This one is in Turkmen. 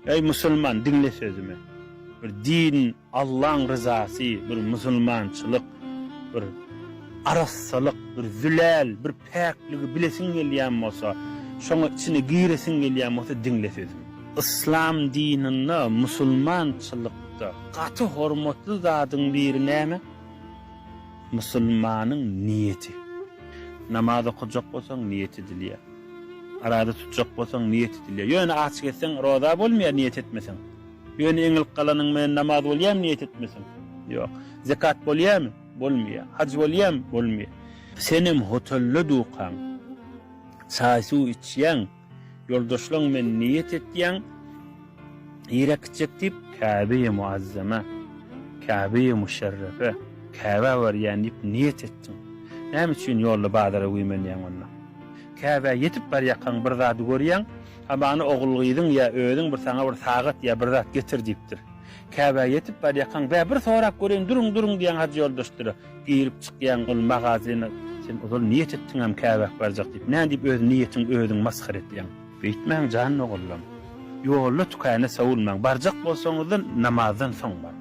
Eý musulman diňle sözümi. Bir din Allaň ryzasy bir musulmançylyk bir arassalyk bir zülal bir päkligi bilesiň gelýän bolsa şoňa içine giresiň gelýän bolsa diňle sözümi. Yslam dininde musulmançylykda gaty hormatly zadyň biri näme? Musulmanyň niýeti. Namaz okajak bolsaň niýet edilýär. Araza tutjak bolsaň niýet edilýär. Ýöne aç gezseň roza bolmaýar niýet etmeseň. Ýöne eňilip galanyň bilen namaz bolýarmy niýet etmeseň? Ýok. Zekat bolýarmy? Bolmaýar. Haj bolýarmy? Bolmaýar. Senem hotelde dukaň, çaý-suw içýäň, ýoldaşlaň bilen niýet etýäň, nirä gitjek diýip, Käbe-i Muazzama, Käbe-i Muşerrefe, Käbä barýan diýip niýet etdiň. Näme üçin ýolda bazara güýmenýäň onda? Käbä ýetip barýakaň bir zady görýäň, hamana ogul-gyzyň ýa özüň bir saňa bir sagat ýa bir zat getir diýipdir. Käbä ýetip barýakaň, bä bir sorap göreýin, duruň, duruň diýýäň hajy ýoldaşlara. Girip çykýaň ol magazyna, sen ozal niýet etdiňem Käbä barjak diýip, nädip öz niýetiňi özüň masgara etýäň? Beýtmäň jan doganlarym. Ýolda tükäne sowulmaň, barjak bolsaňyzda namazdan soň baryň.